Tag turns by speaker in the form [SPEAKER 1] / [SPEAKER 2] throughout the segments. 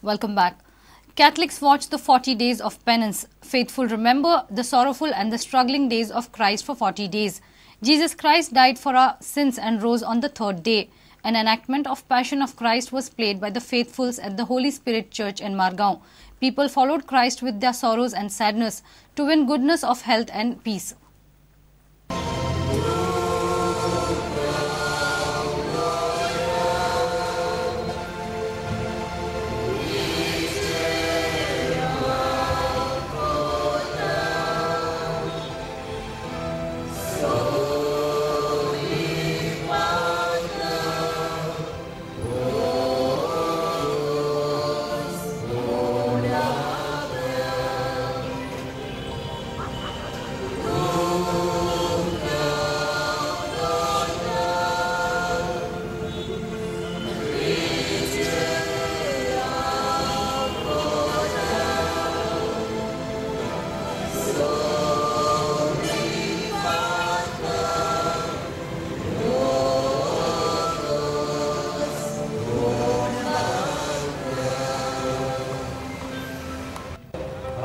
[SPEAKER 1] Welcome back. Catholics watch the 40 days of penance. Faithful remember the sorrowful and the struggling days of Christ for 40 days. Jesus Christ died for our sins and rose on the third day. An enactment of Passion of Christ was played by the faithfuls at the Holy Spirit Church in Margao. People followed Christ with their sorrows and sadness to win goodness of health and peace.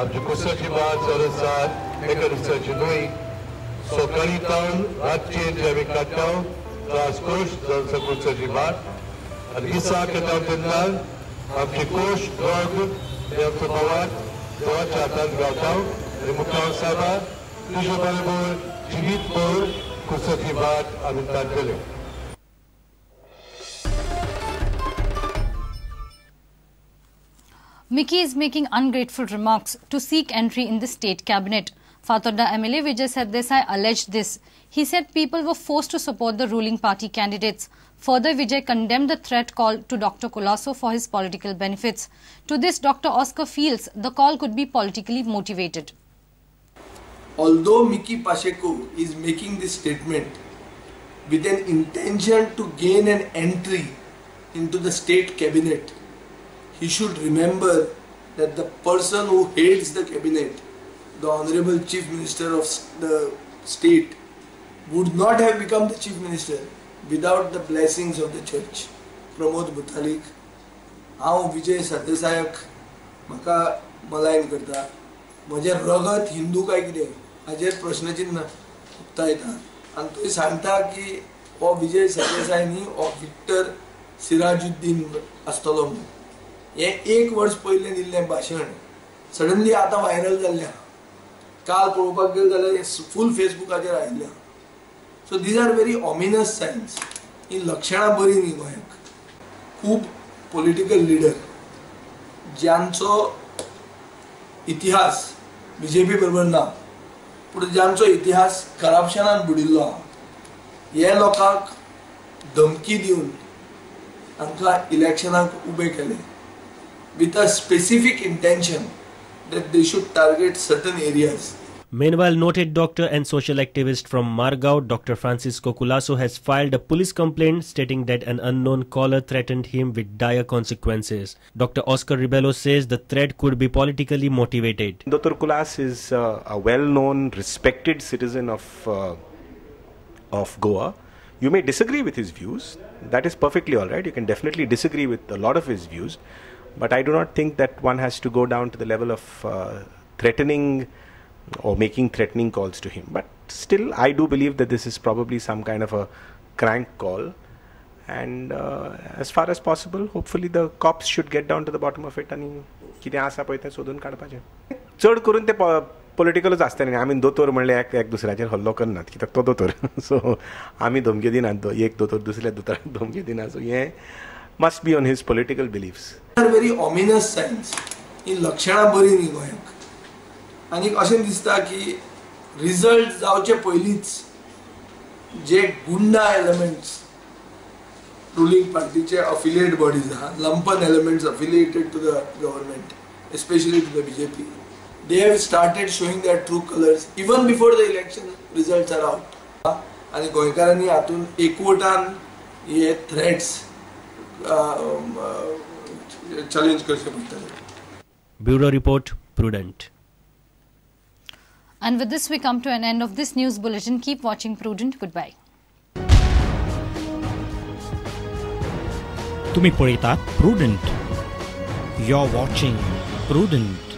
[SPEAKER 2] आमची कुसाची वाट चलत एका दिसाची न्हय सकाळी तावन रातचे जे आमी काडटा त्रास कोश जावन कुसाची वाट आनी दिसाक येता तेन्ना आमची कोश ड्रग हे आमचो भावात देवाच्या हातान गावता आनी मुखार सायबा तुजे बरोबर जिवीत भर कुसाची वाट आमी काडटले.
[SPEAKER 1] Mickey is making ungrateful remarks to seek entry in the state cabinet. Fatorda MLA Vijay Sardesai alleged this. He said people were forced to support the ruling party candidates. Further, Vijay condemned the threat call to Dr. Colaco for his political benefits. To this, Dr. Oscar feels the call could be politically motivated.
[SPEAKER 3] Although Mickey Pacheco is making this statement with an intention to gain an entry into the state cabinet, he should remember that the person who heads the cabinet, the Honorable Chief Minister of the state, would not have become the Chief Minister without the blessings of the church. Pramod Muthalik, हांव विजय सरदेसायक म्हाका Malayan करता, म्हजें रगत हिंदू काय कितें हाजेर प्रश्नचिन्ह उक्तायता आनी थंय सांगता की हो विजय सरदेसाय न्ही, हो विक्टर सिराजुद्दीन आसतलो म्हणून. हें एक वर्स पयलें दिल्लें भाशण सडनली आतां व्हायरल जाल्लें. काल पळोवपाक गेलें जाल्यार फूल फेसबुकाचेर आयिल्लें. So these are very ominous signs. ही लक्षणां बरीं न्ही गोंयाक. खूब पॉलिटिकल लिडर ज्यांचो इतिहास बीजेपी बरोबर ना, पूण ज्यांचो इतिहास करप्शनान बुडिल्लो आहा, हे लोकांक धमकी दिवन तांकां इलेक्शनाक उबे केले with a specific intention that they should target certain areas.
[SPEAKER 4] Meanwhile, noted doctor and social activist from Margao, Dr. Francisco Colaco, has filed a police complaint stating that an unknown caller threatened him with dire consequences. Dr. Oscar Rebello says the threat could be politically motivated.
[SPEAKER 5] Dr. Colaco is a well-known, respected citizen of Goa. You may disagree with his views. That is perfectly all right. You can definitely disagree with a lot of his views. But I do not think that one has to go down to the level of threatening or making threatening calls to him. But still, I do believe that this is probably some kind of a crank call. And as far as possible, hopefully the cops should get down to the bottom of it. आणि कितें आसा पळय तें सोदून काडपाचें. चड करून ते पॉलिटिकलच आसता न्ही. आमी दोतोर म्हणल्यार एक एक दुसऱ्याचेर हल्लो करनात कित्याक तो दोतोर. सो आमी धमकी दिनात, एक दोतोर दुसऱ्या दोतोराक धमकी दिना. सो हें must be on his political beliefs.
[SPEAKER 3] Are very ominous signs. ही लक्षणां बरीं न्ही गोंयाक. आनी अशें दिसता की रिजल्ट जावचे पयलींच जे गुंडा एलिमेंट्स रुलींग पार्टीचे अफिलिएट बॉडीज आहा, lumpen elements affiliated to the government, especially to the BJP, they have started showing their true colours even before the election results are out. आनी गोंयकारांनी हातूंत एकवटान हे थ्रेट्स चॅलेंज करचे पडटले.
[SPEAKER 4] Bureau report, Prudent.
[SPEAKER 1] And with this, we come to an end of this news bulletin. Keep watching Prudent. Goodbye.
[SPEAKER 6] तुम्ही पळयतात prudent. You're watching Prudent.